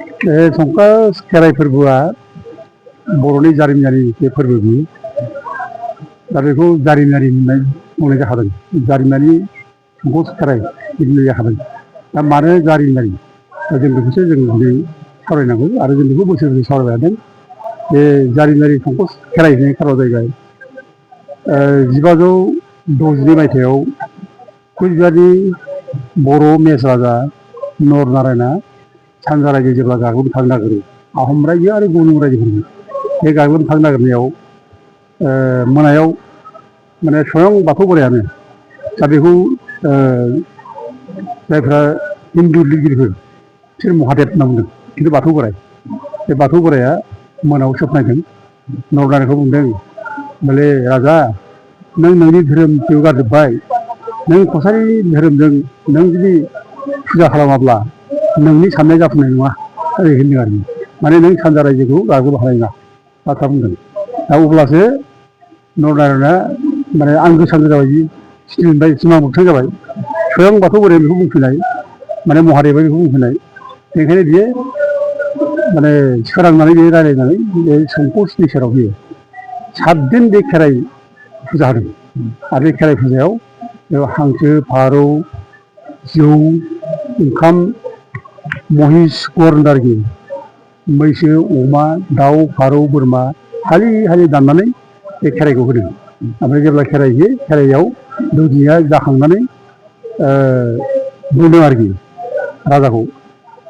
संकस खेराइ फोरबोआ बर'नि जारिमिनारि बे फोरबो बियो दा बेखौ जारिमिनारि होननाय बुंनाय जाखादों जारिमिनारि संकस खेराइ बुंनाय जाखादों दा मानो जारिमिनारि जों बेखौसो जों दिनै सावरायनांगौ आरो जों बेखौ बोसोर बोसोर सावरायबाय थादों बे जारिमिनारि संकस खेराइ होनाय खार'ना जाहैबाय 1562 मायथाइयाव कुचबिहारनि बर' मेस राजा नरनारायणआ सानजा रायजो जेब्ला गाग्लोबनो थांनो नागिरो आहम रायजो आरो गुबुन रायजोफोरखौ बे गाग्लोबनो थांनो नागिरनायाव मोनायाव माने स्वयं बाथौ बोरायानो दा बेखौ जायफ्रा हिन्दु लिरगिरिफोर बिसोर महादेब होनना बुंदों खिन्थु बाथौ बोराय बे बाथौ बोराया मोनायाव सोबनायदों नरनारायणखौ बुंदों बोले राजा नों नोंनि धोरोमखौ गारजोब्बाय नों कसारि धोरोमजों नों जुदि फुजा खालामाब्ला नोंनि साननाय जाफुंनाय नङा ओरै होनदों आरो माने नों सानजा रायजोखौ गाग्लोबनो हानाय नङा बाथ्रा बुंदों दा अब्लासो नरनारायणआ माने आंगो सांगो जाबाय सिटिनिफ्राय सिमा मोगथां जाबाय स्वयं बाथौ बोराया बेखौ बुंफिननाय माने महादेबआ बेखौ बुंफिननाय बेनिखायनो बियो माने सोरांनानै बे रायज्लायनानै बे संकसनि सेराव बियो 7 दिन बे खेराइ फुजा होदों आरो बे खेराइ फुजायाव बेयाव हांसो फारौ जौ ओंखाम महिष गरन्द आरोखि मैसो अमा दाउ फारौ बोरमा हालि हालि दाननानै बे खेराइखौ होदों ओमफ्राय जेब्ला खेराइ होयो खेराइयाव दौदिनिया जाखांनानै बुंदों आरोखि राजाखौ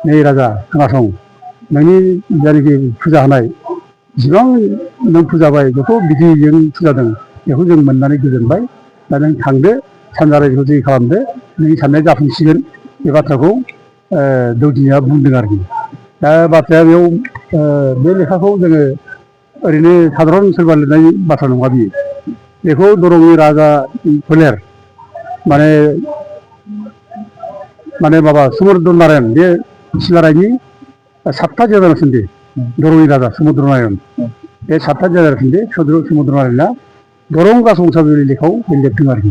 नै राजा खोनासं नोंनि जायनाखि फुजा होनाय जिसिबां नों फुजाबाय जथ' बिधिजों फुजादों बेखौ जों मोननानै गोजोनबाय दा नों थांदो सानजा रायजोखौ जै खालामदो नोंनि साननाया जाफुंसिगोन बे बाथ्राखौ दौदिनिया बुंदों आरोखि दा बाथ्राया बेयाव बे लेखाखौ जोङो ओरैनो साधारन सोरबा लिरनाय बाथ्रा नङा बियो बेखौ दरंनि राजा फोलेर माने माबा समुद्र नारायण बे सिलारायनि 7था जेनेरेसन दे दरंनि राजा समुद्र नारायण बे 7था जेनेरेसन दे समुद्र नारायणआ दरं राजबंसावली लेखायाव बे लिरदों आरोखि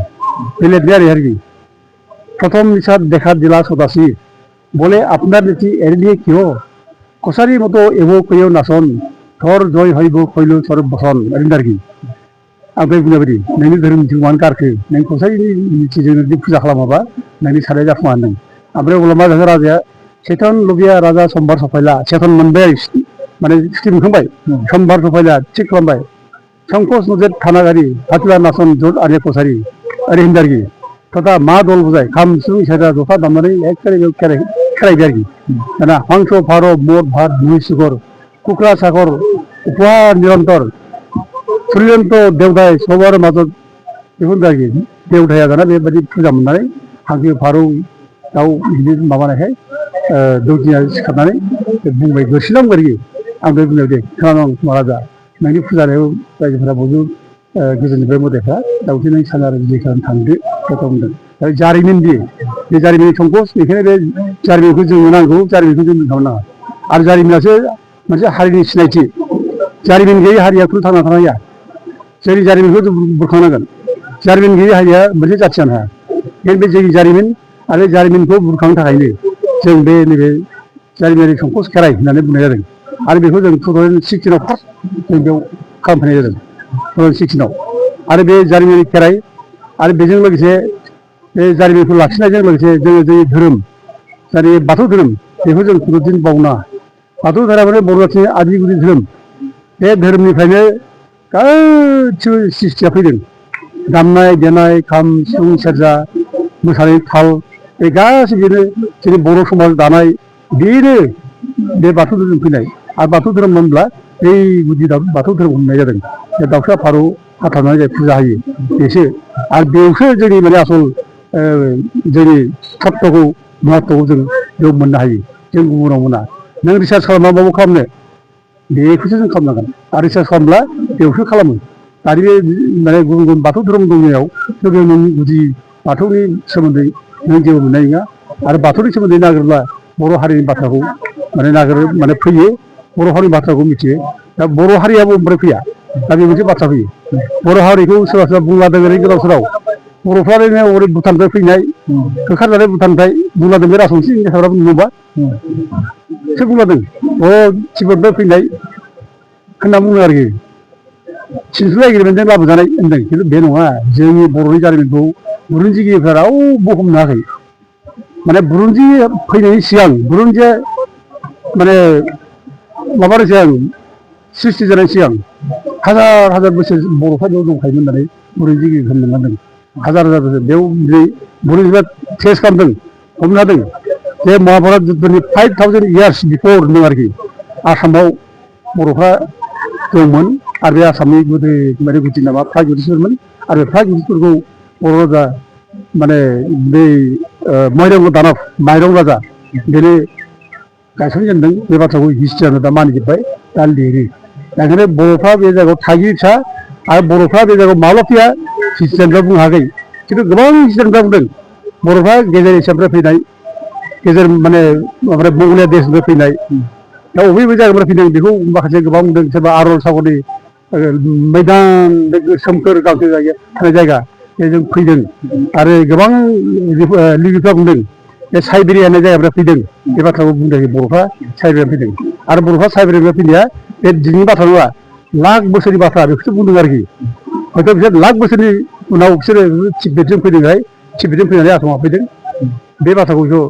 बे लिरनाय आरोखि प्रथम निषाद देखा दिला सदासी बोले আপনার নীতি এড়িয়ে কিয় कसारी मत एवो कयो नासन थर जय हईब खैलु सरब बसन ओरैनो आरोखि आं बे बुंनाय बायदि नोंनि धोरोमथिं मानो गारखो नों कसारिनि नीतिजों जुदि फुजा खालामाबा नोंनि साननाया जाफुङा होनदों ओमफ्राय अब्ला मा जाखो राजाया सेतन लुबिया राजा सम्बार सफायला सेतन मोनबाय माने सुथि मोनखांबाय सम्बार सफायला थिग खालामबाय संकस नजेद थानागारि फातिला नासन जद आर्य कसारी ओरै होनदों आरोखि तथा मा दल बुजाय खाम सिफुं सेरजा जथा दामनानै एखेबारे खेराइबाय आरोखि दाना हांसो फारौ मद भात मुहिसिगर कुक्रा सागर उपहार निरन्तर सुर्यन्त देवदाय सबार माजत बेखौ होनदों आरोखि देवदाया दाना बेबायदि फुजा मोननानै हांसो फारौ दाउ बिदि माबानायखाय दौदिनिया सिखारनानै बुंबाय गोरसिलां आरोखि आं बे बुंनायाव दे खोनासं महाराजा नोंनि फुजानायाव रायजोफोरा बयबो गोजोननिफ्राय मोदायफ्रा दाउजो नों सानजा रायजो खालामनो थांदो बेखौ बुंदों दा जारिमिन बे जारिमिन संकस बेखायनो बे जारिमिनखौ जोंनो नांगौ जारिमिनखौ जों दोनथ'नो नाङा आरो जारिमिनासो मोनसे हारिनि सिनायथि जारिमिन गैयै हारिया खुनु थांना थानो हाया जोंनि जारिमिनखौ जों बुरखांनांगोन जारिमिन गैयै हारिया मोनसे जाथि जानो हाया बेखायनो बे जोंनि जारिमिन आरो जारिमिनखौ बुरखांनो थाखायनो जों बे नैबे जारिमिनारि संकस खेराइ होननानै बुंनाय जादों आरो बेखौ जों 2016 फार्स्ट जों बेयाव खालामफैनाय जादों 2016 आरो बे जारिमिनारि खेराइ आरो बेजों लोगोसे बे जारिमिनखौ लाखिनायजों लोगोसे जोङो जोंनि धोरोम जारि बाथौ धोरोम बेखौ जों खुनुदिन बावनाङा बाथौ धोरोमानो बर' जाथिनि आदि गुदि धोरोम बे धोरोमनिफ्रायनो गासिबो सृष्टिया फैदों दामनाय देनाय खाम सिफुं सेरजा मोसानाय थाल बे गासिबोनो जोंनि बर' समाज दानाय बेनो बे बाथौ धोरोम फैनाय आरो बाथौ धोरोम होनब्ला बै गुदि बाथौ धोरोम होननाय जादों बे दाउसा फारौ हाथारनानै जाय फुजा होयो बेसो आरो बेयावसो जोंनि माने आसल जोंनि तत्वखौ महत्वखौ जों बेयाव मोननो हायो जों गुबुनाव मोना नों रिसार्च खालामनानै माबा खालामनो बेखौसो जों खालामनांगोन आरो रिसार्च खालामब्ला बेयावसो खालामो दानि बे माने गुबुन गुबुन बाथौ धोरोम दंनायाव बेयाव नों गुदि बाथौनि सोमोन्दै नों जेबो मोननाय नङा आरो बाथौनि सोमोन्दै नागिरब्ला बर' हारिनि बाथ्राखौ माने फैयो बर' हारिनि बाथ्राखौ मिथियो दा बर' हारियाबो ओमफ्राय फैया दा बे मोनसे बाथ्रा फैयो बर' हारिखौ सोरबा सोरबा बुंलादों ओरै गोदाव सोराव बर'फ्रानो ओरै भुटाननिफ्राय फैनाय होखारजानाय भुटाननिफ्राय बुंलादों बे राजबंसि हिनजावसाफ्रा नुबा सोर बुंलादों तिब्बतनिफ्राय फैनाय होनना बुङो आरोखि सिनस्रि एग्रिमेन्टजों लाबोजानाय होनदों खिन्थु बे नङा जोंनि बर'नि जारिमिनखौ बुरन्जिगिरिफ्रा रावबो हमनो हायाखै माने बुरन्जि फैनायनि सिगां बुरन्जिया माने माबानि सिगां सृष्टि जानायनि सिगां हाजार हाजार बोसोर बर'फ्रा बेयाव दंखायोमोन होननानै बुरन्जिगिरिफ्रा मोनलांदों हाजार हाजार बोसोर बेयाव दिनै बुरन्जिफ्रा टेस्ट खालामदों हमनो हादों जे महाभारत जुद्धनि 5000 इयार्स बिफोर होनदों आरोखि आसामाव बर'फ्रा दंमोन आरो बे आसामनि माने गुदि नामा प्रागज्योतिषफोरमोन आरो बे प्रागज्योतिषफोरखौ बर' राजा माने बै माइरं दानब माइरं राजा बेनो गायसनजेनदों बे बाथ्राखौ हिस्ट्रियानो दा मानिजोब्बाय दा लिरो दा ओंखायनो बर'फ्रा बे जायगायाव थागिरि फिसा आरो बर'फ्रा बे जायगायाव माब्ला फैया हिस्ट्रियानफ्रा बुंनो हायाखै खिन्थु गोबां हिस्ट्रियानफ्रा बुंदों बर'फ्रा गेजेर एसियानिफ्राय फैनाय गेजेर माने ओमफ्राय मंगलिया देशनिफ्राय फैनाय दा बबे बबे जायगानिफ्राय फैदों बेखौ माखासे गोबां बुंदों सोरबा आरल सागरनि मैदान बे सोमखोर गांसो थानाय जायगा बेजों फैदों आरो गोबां लिरगिरिफ्रा बुंदों बे साइबेरिया होननाय जायगानिफ्राय फैदों बे बाथ्राखौ बुंदों बर'फ्रा साइबेरियानिफ्राय फैदों आरो बर'फ्रा साइबेरियानिफ्राय फैनाया बे दिनैनि बाथ्रा नङा लाख बोसोरनि बाथ्रा बेखौसो बुंदों आरोखि हयथ' बिसोर लाख बोसोरनि उनाव बिसोरो तिब्बेतजों फैदोंहाय तिब्बेतजों फैनानै आसामाव फैदों बे बाथ्राखौ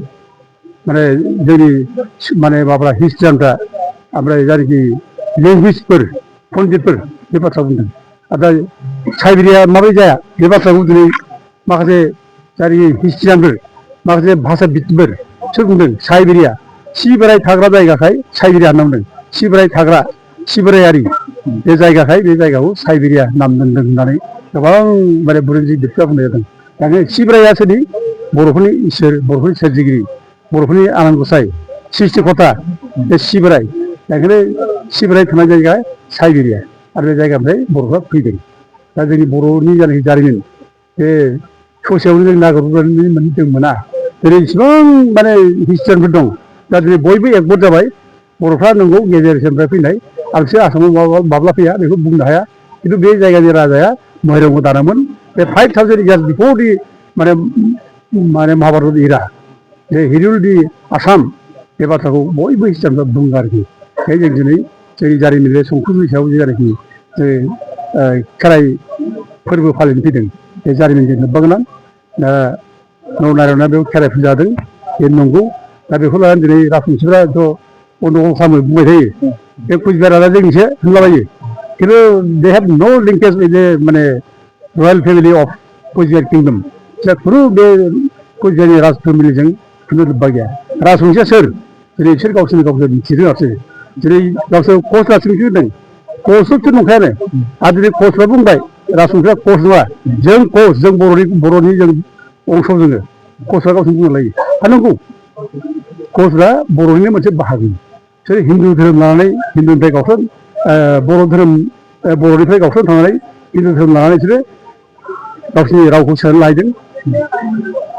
माने जोंनि माने माबाफ्रा हिस्ट्रियानफ्रा ओमफ्राय जायनाखि लेंगुवेजफोर पन्डितफोर बे बाथ्रा बुंदों आरो दा साइबेरिया माबोरै जाया बे बाथ्राखौ दिनै माखासे जायनाखि हिस्ट्रियानफोर माखासे भाषाबिदफोर सोर बुंदों साइबेरिया सिबोराय थाग्रा जायगाखाय साइबेरिया होनना बुंदों सिबोराय थाग्रा सिबोरायारि बे जायगाखाय बे जायगाखौ साइबेरिया नाम दोनदों होननानै गोबां माने बुरन्जिगिरिफ्रा बुंनाय जादों दा सिबोराया सोरनि बर'फोरनि इसोर बर'फोरनि सोरजिगिरि बर'फोरनि आनान गसाइ सृष्टिकर्ता बे सिबोराय दा ओंखायनो सिबोराय थानाय जायगा साइबेरिया आरो बे जायगानिफ्राय बर'फ्रा फैदों दा जोंनि बर'नि जायनाखि जारिमिन बे ससेयावनो जों नागिरनानै जों मोना दिनै इसेबां माने हिस्ट्रियानफोर दं दा दिनै बयबो एकमत जाबाय बर'फ्रा नंगौ गेजेर एसियानिफ्राय फैनाय आरो बिसोर आसामाव माब्ला फैया बेखौ बुंनो हाया खिन्थु बे जायगानि राजाया महिरंग दानबमोन बे 5000 इयार्स बिफोर दि माने महाभारत इरा बे हिरुल दि आसाम बे बाथ्राखौ बयबो हिस्ट्रियानफ्रा बुङो आरोखि बे जों दिनै जोंनि जारिमिननि संख्रिनि सायाव जेनाखि खेराइ फोरबो फालिनो फैदों बे जारिमिनजों लोब्बा गोनां दा नरनारायणआ बेयाव खेराइ फुजा जादों बे नंगौ दा बेखौ लानानै दिनै राजबंसिफ्राथ' गन्दगल खालामो बुंबाय थायो बे कुचबिहार राजा जोंनिसो होनलाबायो खिन्थु दे हेभ न' लिंकेज उइथ माने रयेल फेमिलि अफ कुचबिहार किंडम दा खुनु बे कुचबिहारनि राज फेमिलिजों खुनु लोब्बा गैया राजबंसिया सोर दिनै बिसोर गावसोर मिथिरोङासो दिनै गावसोर कच राजबंसि होनदों कचथ' नंखायानो आरो दिनै कचफ्रा बुंबाय राजबंसिया कच नङा जों कच जों बर'नि जों अंश जोङो कचफ्रा गावसोर बुंना लायो आरो नंगौ कचफ्रा बर'निनो मोनसे बाहागो बिसोर हिन्दु धोरोम लानानै हिन्दुनिफ्राय गावसोर बर' धोरोम बर'निफ्राय गावसोर थांनानै हिन्दु धोरोम लानानै बिसोरो गावसोरनि रावखौ सोनानै लाहैदों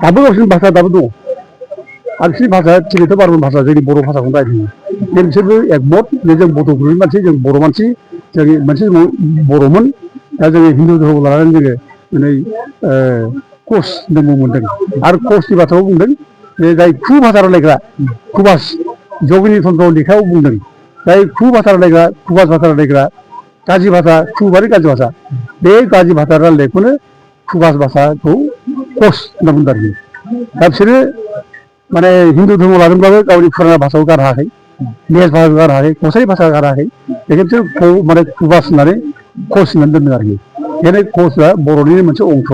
दाबो गावसोरनि भाषा दाबो दङ आरो बिसोरनि भाषा तिबेट' बारमन भाषा जोंनि बर' भाषाखौनो रायज्लायो बिसोरबो एकमत जों बड' ग्रुपनि मानसि जों बर' मानसि जों मोनसे समाव बर'मोन दा जोङो हिन्दु धोरोमखौ लानानै जोङो दिनै कच होनना मोन्दों आरो कचनि बाथ्राखौ बुंदों जे जाय खु भाषा रायलायग्रा कुबास जगिनि चन्द्र लेखायाव बुंदों जाय खु भाषा रायलायग्रा कुबास भाषा रायलायग्रा गाज्रि भाषा खुबारि गाज्रि भाषा बे गाज्रि भाषा रायलायनायखौनो कुबास भाषाखौ कच होनना बुंदों आरोखि दा बिसोरो माने हिन्दु धर्म लादोंब्लाबो गावनि फुराना भाषाखौ गारनो हायाखै मेस भाषाखौ गारनो हायाखै कसारि भाषा गारनो हायाखै बेखायनो बिसोर माने कुबास होननानै कच होननानै दोनदों आरोखि बेखायनो कचआ बर'निनो मोनसे अंश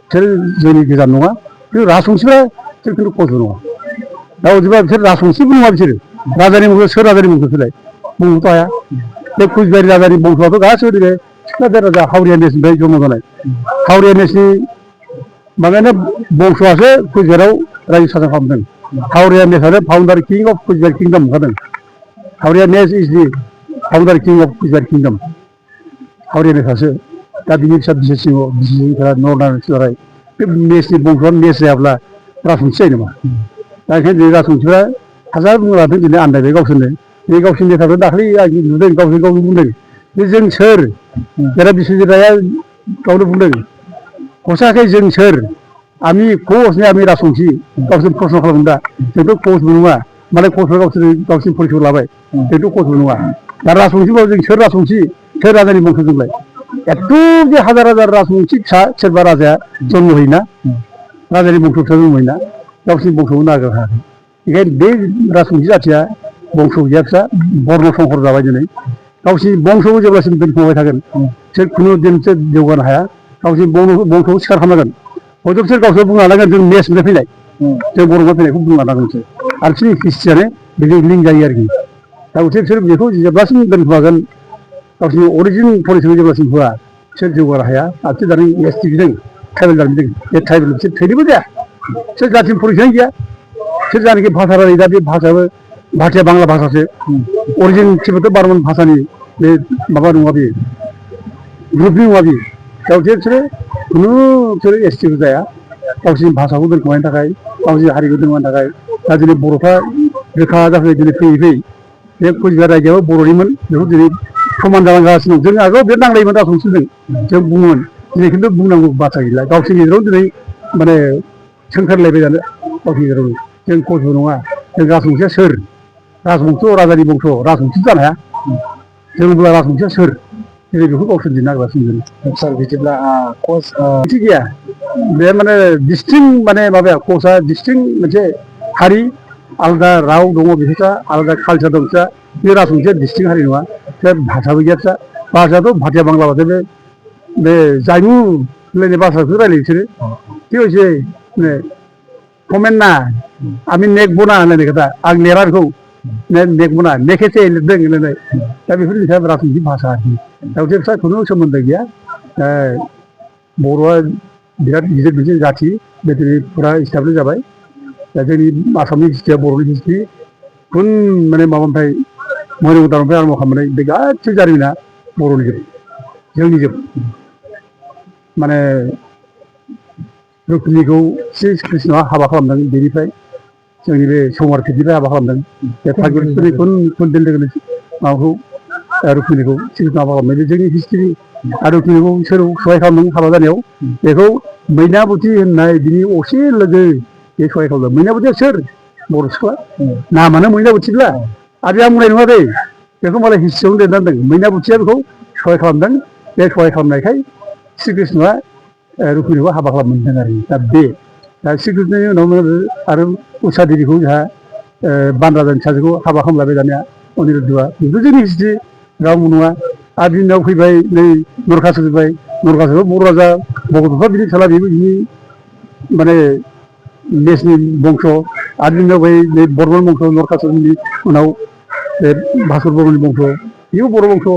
बिसोर जोंनि गोजान नङा खिन्थु राजबंसिफ्रा बिसोर खिन्थु कचबो नङा दा बिदिबा बिसोर राजबंसिबो नङा बिसोरो राजानि मुंखौ सोर राजानि मुंखौ सोलाय बुंनोथ' हाया बे कुचबिहार राजानि बंस'आथ' गासैबो नैबे सिखोनाद्रि राजा हावरिया नेसनिफ्राय जन्म जानाय हावरिया नेसनि माबायानो बंस'आसो कुचबिहाराव रायजो सासन खालामदों हावरिया नेसआनो फाउन्डार किं अफ कुचबिहार किंडम ओंखारदों हावरिया नेस is the फाउन्डार king of Cooch Behar kingdom हावरिया नेसआसो दा बिनि फिसा बिसिफोरा नरनारायण सिलाराय बे नेसनि बंस'आ नेस जायाब्ला राजबंसि जायो नामा दा ओंखायनो दिनै राजबंसिफ्रा हाजार बुंनो लादों दिनै आन्दायबाय गावसोरनो बे गावसोरनि नेताफ्रा दाख्लै आं नुदों गावसोर गावनो बुंदों जे जों सोर जेरा बिश्वजित रायआ गावनो बुंदों खसाखै जों सोर आमी कच ने आमी राजबंसि गावसोर प्रश्न खालामदों दा जोंथ' कचबो नङा माने कचुआ गावसोरनि परिचय लाबाय बेथ' कचु नङा दा राजबंशीबाबो जों सोर राजबंशी सोर राजानि बंशजोंलाय एथ' जे हाजार हाजार राजबंशी फिसा सोरबा राजाया जन्म होयोना राजानि बंश फिसा जन्म होयोना गावसोरनि बंशखौ नागार हायाखै बेखायनो बे राजबंशी जाथिया बंश गैया फिसा बर्ण संकर जाबाय दिनै गावसोरनि बंशखौ जेब्लासिम दोनखुमाबाय थागोन बिसोर खुनु दिनसो जौगानो हाया गावसोरनि बंशखौ सिखार खालामनांगोन हयथ' बिसोर गावसोर बुंनो हानांगोन जों मेसनिफ्राय फैनाय जों बर'निफ्राय फैनायखौ बुंनो हानांगोन बिसोर आरो बिसोरनि हिस्ट्रियानो बेजों लिंक जायो आरोखि दा बिसोर बेखौ जेब्लासिम दोनखुमागोन गावसोरनि अरिजिन परिचयखौ जेब्लासिम होआ बिसोर जौगानो हाया आरो बिसोर दानि एसटिजों ट्राइबेल जादों बे ट्राइबेल बिसोर थैनोबो जाया बिसोर जाथिनि परिचयानो गैया बिसोर जानाखि भाषा रायलायो दा बे भाषायाबो भाषाया बांला भाषासो अरिजिन तिब्बेत बार्मान भाषानि बे माबा नङा बेयो ग्रुपनि नङा बेयो दा बिसोरो खुनु बिसोरो एसटिबो जाया गावसोरनि भाषाखौ दोनखुमानायनि थाखाय गावसोरनि हारिखौ दोनखुमानायनि थाखाय दा दिनै बर'फ्रा रोखा जाफैबाय दिनै फैयै फैयै बे कचबिहार रायजोआबो बर'निमोन बेखौ दिनै समान जालांगासिनो दं जों आगोलाव बे नांलायोमोन राजबंशीजों जों बुङोमोन दिनै खिन्थु बुंनांगौ बाथ्रा गैला गावसोरनि गेजेराव दिनै माने सोंखारलायबाय जानो गावसोरनि गेजेराव जों कचबो नङा जों राजबंशीया सोर राजबंश राजानि बंश राजबंशी जानो हाया जों बुंब्ला राजबंशीया सोर दिनै बेखौ गावसोर दिन्थिनो नागिरगासिनो सार बिदिब्ला बिदि गैया बे माने डिस्टिंक्ट माने माबाया कचआ डिस्टिंक्ट मोनसे हारि आलादा राव दङ बिसोरहा आलादा कालचार दं बिसोरहा बे राजबंशीया डिस्टिंक्ट हारि नङा बिसोर भाषाबो गैया बिसोरहा भाषायाथ' भाटिया बांला भाषा बे जायमु होनलायनाय भाषाखौ रायलायो बिसोरो बेबायदि माने कमेन्ना आमि नेक बना होनलायनाय खोथा आं लिरा बेखौ नेक बना नेकेसे लिरदों होनलायनाय दा बेफोर बिसोर राजबंशी भाषा आरोखि दा बिसोर खुनु सोमोन्दो गैया बर'आ बिराद गिदिर मोनसे जाथि बे दिनै फुरा इस्टाब्लिस जाबाय दा जोंनि आसामनि हिस्ट्रिया बर'नि हिस्ट्रि खुन माने माबानिफ्राय मैर'गदाननिफ्राय आरम्भ खालामनाय बे गासै जारिमिना बर'नि जोंनि माने रुक्मिनिखौ श्री कृष्णआ हाबा खालामदों बेनिफ्राय जोंनि बे सौमार फिथनिफ्राय हाबा खालामदों बे फागुनफोरनि खुन दिल लोगोनि माबाखौ रुक्मिनिखौ श्री कृष्ण हाबा खालामनाय बे जोंनि हिस्ट्रि आरो रुक्मिनिखौ सोर सहाय खालामदों हाबा जानायाव बेखौ मैनाबती होननाय बिनि असे लोगो बे सहाय खालामदों मैनाबतीया सोर बर' सिख्ला नामानो मैनाबतीब्ला आरो बे आं बुंनाय नङा दे बेखौ मालाय हिस्ट्रियावनो लिरनानै दोनदों मैनाबतीया बेखौ सहाय खालामदों बे सहाय खालामनायखाय श्री कृष्णआ रुक्मिनिखौ हाबा खालामनो मोनदों आरो दा बे दा श्री कृष्णनि उनावनो आरो उषा देबीखौ जोंहा बान राजानि फिसाजोखौ हाबा खालामलायबाय दानिया अनिरुद्धआ बेबो जोंनि हिस्ट्रि रावबो नङा आरो बिनि उनाव फैबाय नै नरकासुर फैबाय नरकासुरआव बर' राजा भगदत्तआ बिनि फिसाला बेबो बिनि माने मेसनि बंश आरो बिनि उनाव बै बर्मन बंश नरकासुरनि उनाव बे भास्कर बर्मननि बंश बेबो बर' बंश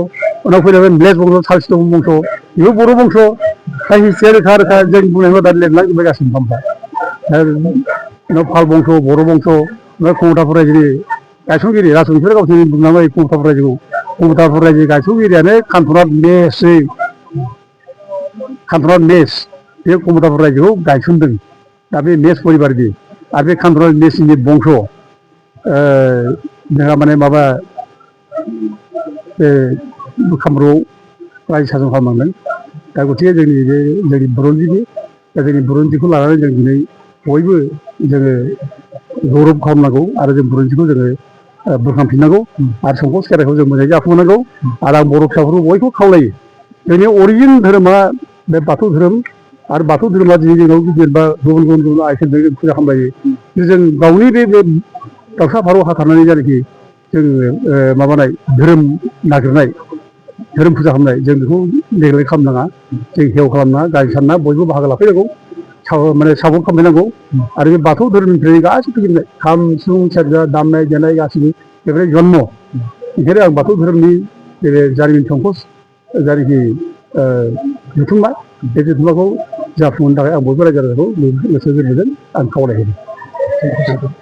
उनाव फैलायबाय म्लेच्छ बंश सालस्टम बंश बेबो बर' बंश दा हिस्ट्रिया रोखा रोखा जों बुंनायखौ दा लिरलांजोब्बाय गासिनो उनाव पाल बंश बर' बंश ओमफ्राय खमथापुर रायजोनि गायसनगिरि राजबंशीफोरा गावसोरनि बुंलांबाय खमथापुर रायजो गायसनगिरियानो कान्थ'नाथ मेसै कान्थ'नाथ मेस बे खमथापुर रायजोखौ गायसनदों दा बे मेस परिबारनि आरो बे कान्थ'नाथ मेसनि बंश जोंहा माने माबा बे कामरुपआव रायजो सासन खालामनांदों दा गथिखे जोंनि बुरन्जिनि दा जोंनि बुरन्जिखौ लानानै जों दिनै बयबो जोङो गौरब खालामनांगौ आरो जों बुरन्जिखौ जोङो बुरखांफिननांगौ आरो संकस खेराइखौ जों मोजाङै जाफुंनांगौ आरो आं बर' फिसाफोरखौ बयखौबो खावलायो जोंनि अरिजिन धोरोमा बे बाथौ धोरोम आरो बाथौ धोरोमा दिनै जोंनाव जेनेबा गुबुन गुबुन आइटेमजों जों फुजा खालामलायो जों गावनि बे दाउसा फारौ हाथारनानै जायनाखि जोङो माबानाय धोरोम नागिरनाय धोरोम फुजा खालामनाय जों बेखौ नेग्लेक्ट खालामनाङा जों हेव खालामनाङा गाज्रि सानना बयबो बाहागो लाफैनांगौ माने सापर्ट खालामनांगौ आरो बे बाथौ धोरोमनिफ्राय गासिबो फैजोबनाय खाम सिफुं सेरजा दामनाय देनाय गासिबो बेफोर जन्म ओंखायनो आं बाथौ धोरोमनि बे जारिमिन संकस जायनाखि जथुम्मा बे जथुम्माखौ जाफुंहोनो थाखाय आं बयबो रायजो राजाखौ गोसो गोरबोजों आं खावलायहरो